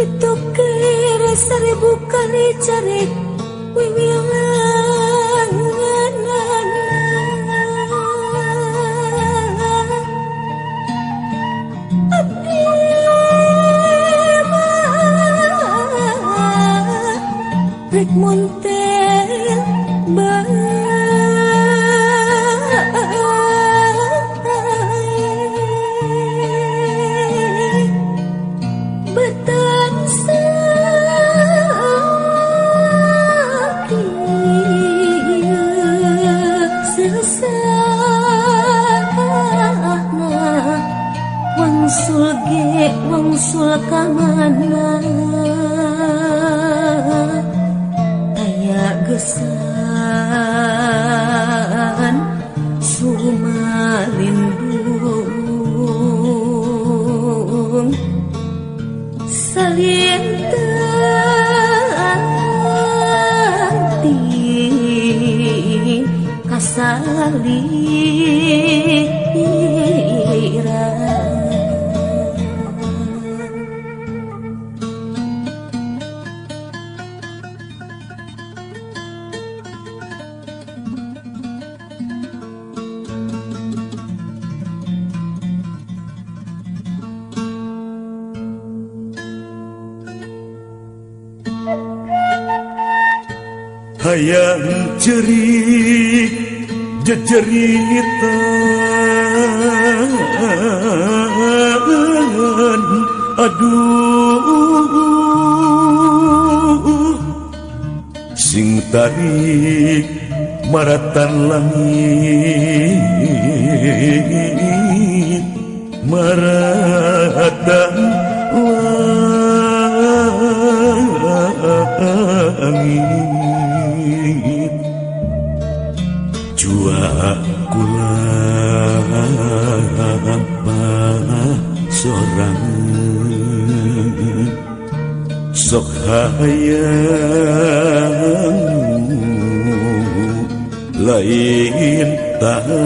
Ditoker 1000 kali carek wiwilanganan. Abdi mah rek montel bae betan sesakna wangsul ge wangsul ka mana aya gesan sumalindung salintang ti kasalira. Hayang cerik jejeritan, aduh sing tarik maratan langit, maratan langit. Jua kula sorangan sok hayang lain tanding.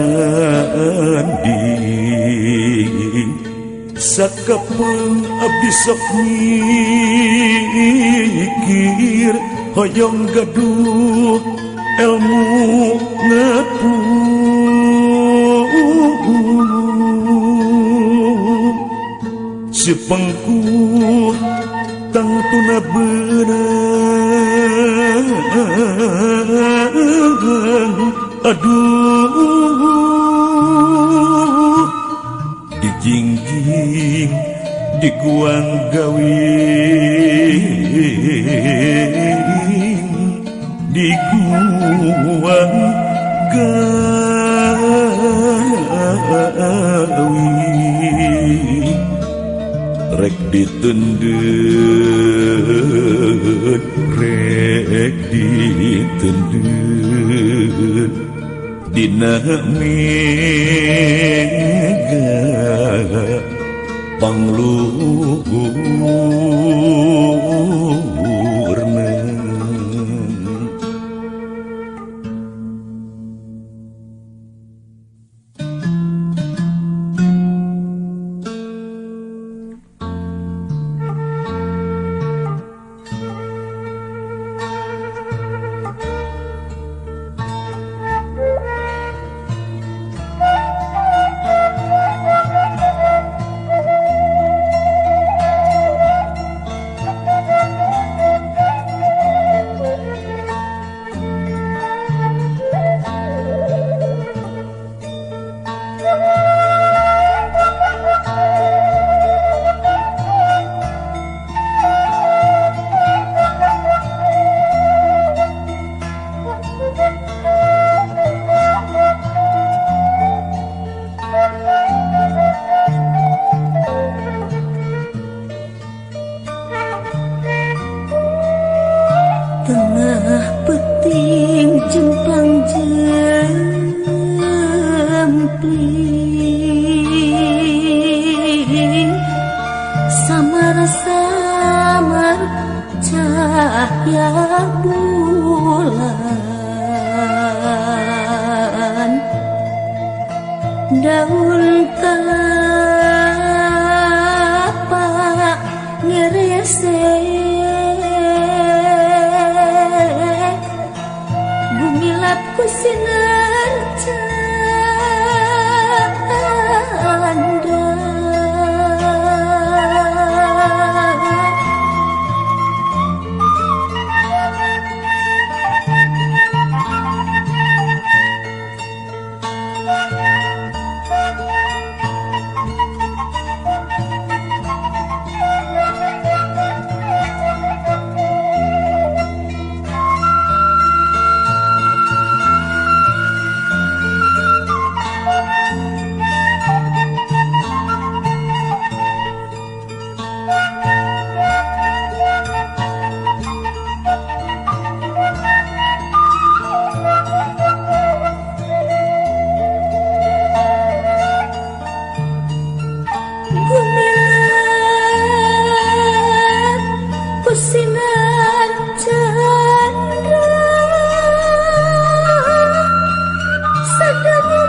Sakapeung abdi sok mikir hoyong gaduh ilmu ngepung. Si pengkuh tangtuna beunang, aduh dijingjing diguang gawing, diguang gawing. Rek ditendeun, rek ditendeun dina mega pangluhurna. Tengah peting jemplang jempling, samar-samar cahaya bulan, daun kelapa ngeresek. Chandra sadaya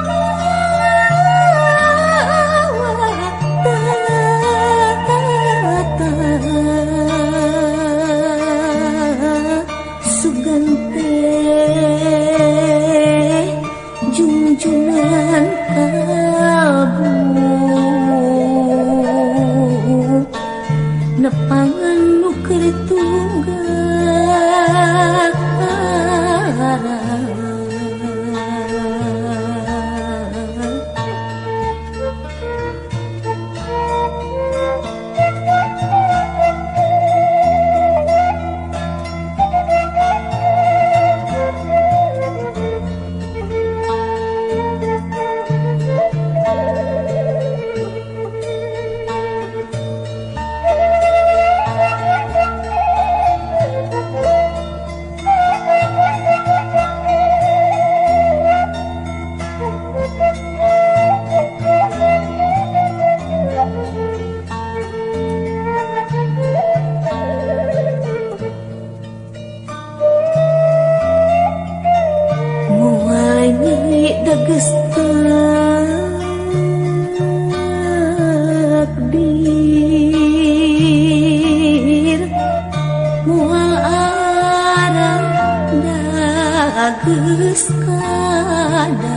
sugan teh jungjungan kalbu nepangan nu keur tunggak. Dages takdir moal arang dageus kadar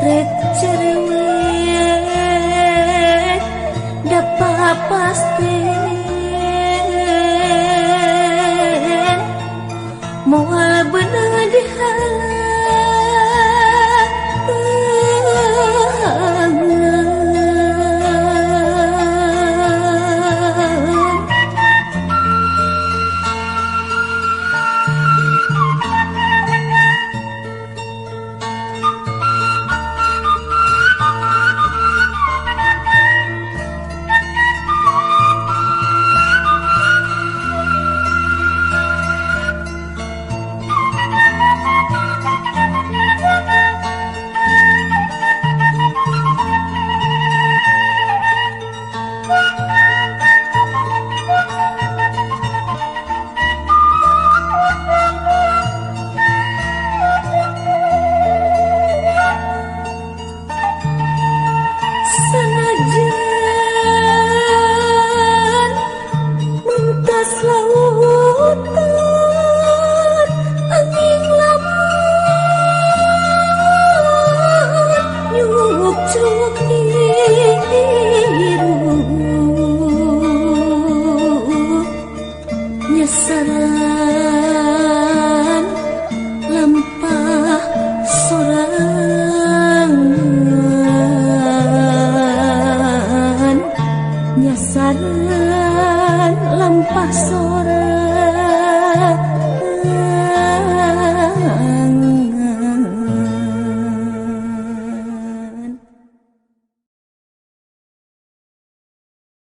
rek cerewet dapat pasti moal beunang dihalangan. Sanajan mentas lautan angin lamun nyucuk hirup nyasaran lampah sorangan nyasaran lampah sorangan.